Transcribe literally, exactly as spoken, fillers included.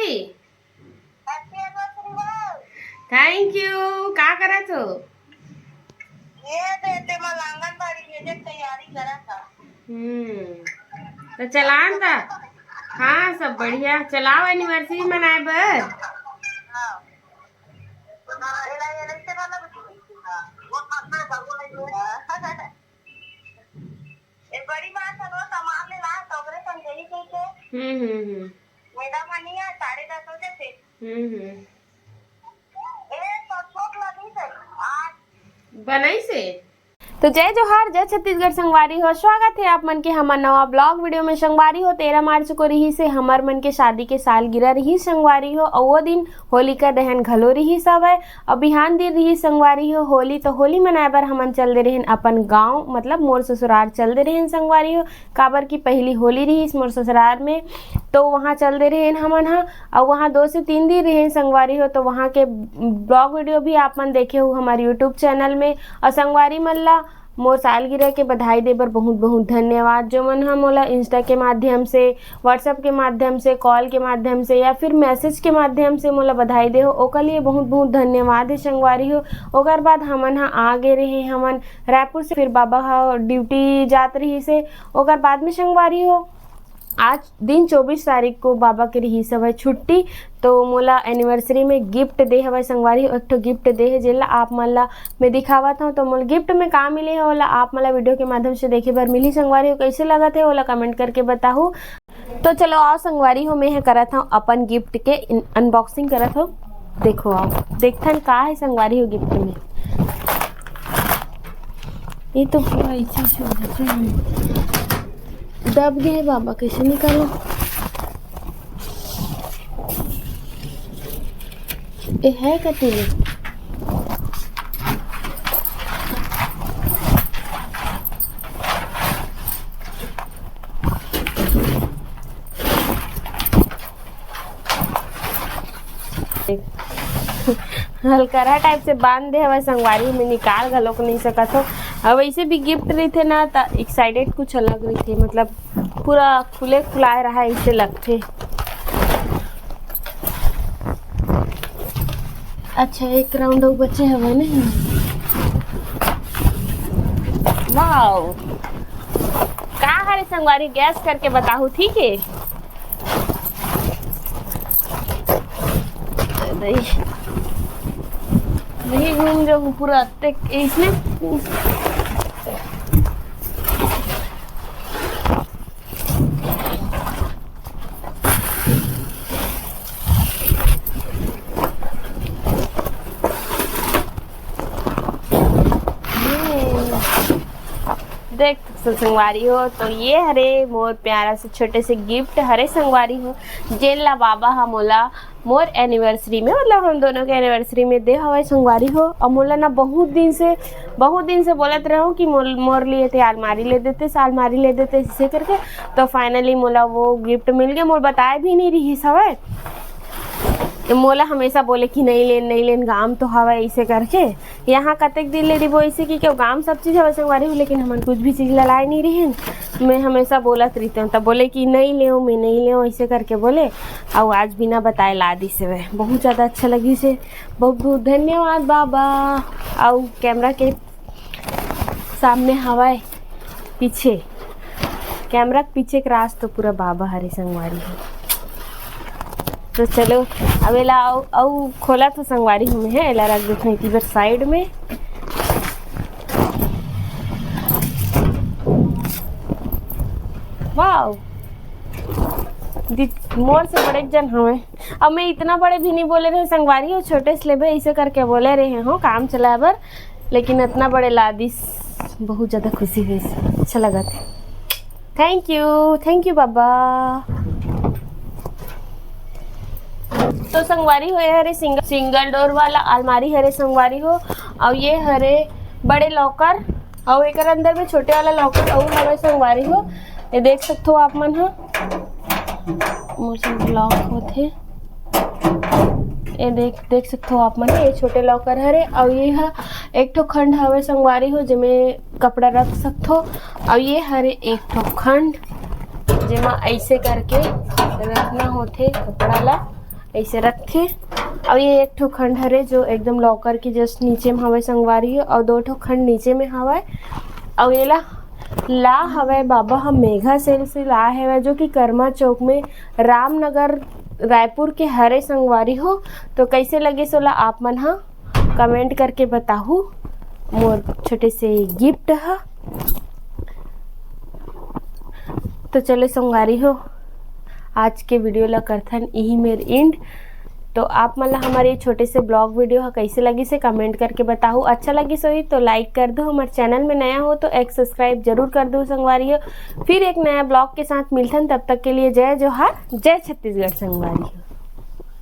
Happy anniversary, bhai। Thank you। का करत हो? ये दे, ते मैं आंगनबाड़ी भेजे के तैयारी करत हूँ। हम्म, तो चलान था। हाँ, सब बढ़िया। चलाओ एनिवर्सरी मनाए बर। हाँ। ए, बड़ी माँ चलो सामान ले ला, तो ओकरे संग यही कह के। हम्म, हम्म, हम्म। मेरा मनी है साढ़े दस बजे से। हम्म, हम्म। ए, तो चोट लगी से आज। बनाई से। तो जय जोहार, जय छत्तीसगढ़ संगवारी हो, स्वागत है आप मन के हमर नवा ब्लॉग वीडियो में। संगवारी हो, तेरह मार्च को रही से हमर मन के शादी के सालगिरह रही संगवारी हो, और वो दिन होलिका दहन घलो रही सब है। अब बिहान दिन रही संगवारी हो होली, तो होली मनाए बर हमन चल दे रहेन अपन गांव, मतलब मोर ससुराल चल दे रहेन संगवारी हो, काबर कि पहली होली रही मोर ससुराल में, तो वहाँ चल दे रहेन हमन हा। और वहाँ दो से तीन दिन रहेन संगवारी हो, तो वहाँ के ब्लॉग वीडियो भी आप मन देखे हो हमारे यूट्यूब चैनल में। और संगवारी मन ला मोर सालगिरह के बधाई दे बर बहुत बहुत धन्यवाद। जो मन ह मोला इंस्टा के माध्यम से, व्हाट्सएप के माध्यम से, कॉल के माध्यम से या फिर मैसेज के माध्यम से मोला बधाई दे हो, ओकर लिए बहुत बहुत धन्यवाद है संगवारी हो। ओकर बाद हमन ह आ गे रहे हमन रायपुर से, फिर बाबा ह ड्यूटी जात रही से। ओकर बाद में संगवारी हो, आज दिन चौबीस तारीख को बाबा के रही हवय छुट्टी, तो मोला एनिवर्सरी में गिफ्ट दे हवय संगवारी हो, एक ठो गिफ्ट दे हे, जेला आप मन ला मैं दिखावत हूँ। तो मोला गिफ्ट में का मिले हे, ओला आप मन ला वीडियो के माध्यम से देखे बर मिलही संगवारी हो। कैसे लगत हे, ओला कमेंट करके बताहू। तो चलो आओ संगवारी हो, मैं ह करत हूँ अपन गिफ्ट के अनबॉक्सिंग करत हूँ। देखो, आओ देखथन का है संगवारी हो गिफ्ट में। ये तो पूरा ऐसे ऐसे हो जाते हैं। दब गए बाबा, कैसे निकालो? ये है का तेरे? हलकरहा टाइप से बांध दे हवय संगवारी, में निकाल घलोक नहीं सकत हो। अब वैसे भी गिफ्ट रहिथे ना, त एक्साइटेड कुछ अलग रहिथे, मतलब पूरा खुले खुलाए रहा ऐसे लगथे। अच्छा, एक राउंड अउ बचे हवय नहीं। वाओ, का हरे संगवारी, गैस करके बताहू, ठीक है? नहीं, नहीं घूम जाऊँ पूरा, अतेक इसने। देख सकथो संगवारी हो, तो ये हरे मोर प्यारा से छोटे से गिफ्ट हरे संगवारी हो, जेन ला बाबा ह मोला मोर एनिवर्सरी में, मतलब हम दोनों के एनिवर्सरी में दे हवय संगवारी हो। अउ मोला ना बहुत दिन से, बहुत दिन से बोलत रहूं कि मोर, मोर लिए ते अलमारी ले देते, से अलमारी ले देते, इसे करके। तो फाइनली मोला वो गिफ्ट मिल गया। मोर बताए भी नहीं रहिस हवय, तो मोला हमेशा बोले कि नहीं लेन, नहीं लेन, गाम तो हवय, इसे करके। यहाँ कतेक दिन ले रिबो इसे कि क्यों गाम सब चीज हवय संगवारी हो, लेकिन हमन कुछ भी चीज ला लाए नहीं रहिन। मैं हमेशा बोलत रहितेंव, तब बोले कि नहीं लेव, मैं नहीं लेव, ऐसे करके बोले। अउ आज बिना बताए ला दिस हवय। बहुत ज्यादा अच्छा लगिस हे। बहुत बहुत धन्यवाद बाबा। अउ कैमरा के सामने हवय, पीछे, कैमरा के पीछे के राज तो पूरा बाबा हरे संगवारी हो। तो चलो, अब एला अउ, अउ खोलत हो संगवारी हो, मैं ह एला रख देथों इति बर साइड में। वाओ, दि-, मोर से बड़े जन हवे। अब मैं इतना बड़े भी नहीं बोले रहे संगवारी हो, छोटे से लेबे ऐसे करके बोले रहे हो काम चलाए बर, लेकिन इतना बड़े ला दिस, बहुत ज्यादा खुशी हुई, अच्छा लगा था। Thank you, thank you बाबा। तो संगवारी हो, ये हरे सिंगल, सिंगल डोर वाला अलमारी हरे संगवारी हो, और ये हरे बड़े लॉकर, और एकर अंदर में छोटे वाला लॉकर और हवे संगवारी हो। ये देख सकते हो आप मन ह, मोर से ब्लॉक होथे। ये देख, देख सकते हो आप मन, ये छोटे लॉकर हरे, और ये हा एक ठो खंड हवे संगवारी हो, जेमे कपड़ा रख सकथो। अउ ये हरे एक ठो खंड, जेमा ऐसे करके रखना होथे कपड़ा ला। ऐसे रखथे। अउ ये एक ठो खंड हरे जो एकदम लॉकर के just नीचे में हवय संगवारी हो, अउ दो ठो खंड नीचे में हवय। अउ एला ला हवय बाबा ह मेघा सेल से ला हवय, जो कि कर्मा चौक में रामनगर रायपुर के हरे संगवारी हो। तो कैसे लगे सोला आप मन ह कमेंट करके बताहू मोर छोटे से गिफ्ट ह। तो चलो संगवारी हो, आज के वीडियो ला करथन इही मेर एंड। तो आप मन ला हमारे ये छोटे से ब्लॉग वीडियो ह कैसे लगिस हे कमेंट करके बताहू। अच्छा लगिस होही तो लाइक कर दो, हमारे चैनल में नया हो तो एक सब्सक्राइब जरूर कर दो संगवारी हो। फिर एक नया ब्लॉग के साथ मिलथन, तब तक के लिए जय जोहार, जय छत्तीसगढ़ संगवारी हो।